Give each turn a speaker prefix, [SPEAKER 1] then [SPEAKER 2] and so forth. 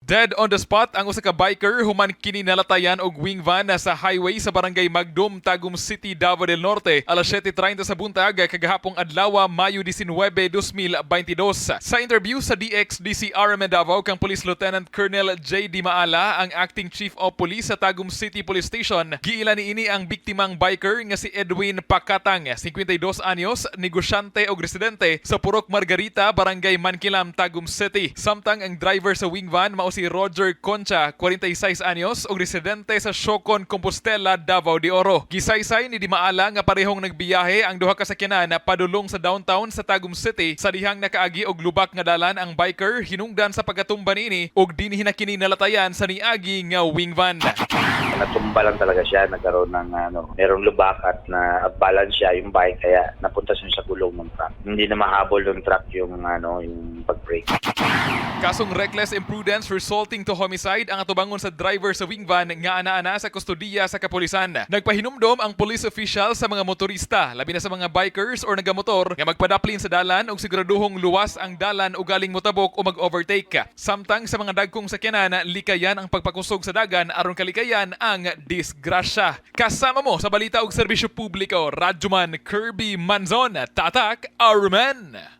[SPEAKER 1] Dead on the spot ang usa ka biker human kini nalatayan og wing van sa highway sa Barangay Magdum, Tagum City, Davao del Norte, alas 7:30 sa buntag kagahapong adlaw, Mayo 19, 2022. Sa interview sa DXDC RMN Davao kang Police Lieutenant Colonel J.D. Maala, ang acting chief of police sa Tagum City Police Station, giila niini ang biktimang biker nga si Edwin Pakatang, 52 anyos, negosyante og residente sa Purok Margarita, Barangay Mankilam, Tagum City. Samtang ang driver sa wing van mao si Roger Concha, 46 anyos, ug residente sa Siocon, Compostela, Davao de Oro. Gisaysay ni Dimaala nga parehong nagbiyahe ang duha ka sakyanan padulong sa downtown sa Tagum City sa dihang nakaagi og lubak nga dalan ang biker hinungdan sa pagkatumba niini ug dinhi na kini nalatayan sa niagi nga wing van.
[SPEAKER 2] Natumba lang talaga siya, nagkaroon ng ano, merong lubak at na balance siya yung bike, kaya napunta siya sa gulong ng truck. Hindi na mahabol ng truck yung ano, yung pag-brake.
[SPEAKER 1] Kasong reckless imprudence resulting to homicide ang atubangon sa driver sa wing van nga ana-ana sa kustodiya sa kapulisan. Nagpahinumdom ang police official sa mga motorista, labi na sa mga bikers or nagamotor, nga magpadaplin sa dalan ug siguraduhong luwas ang dalan ugaling motabok o mag-overtake. Samtang sa mga dagkong sakyanan, likayan ang pagpakusog sa dagan aron kalikayan ang disgrasya. Kasama mo sa balita ug serbisyo publiko, Radyoman Kirby Manzon, Tatak, RMN.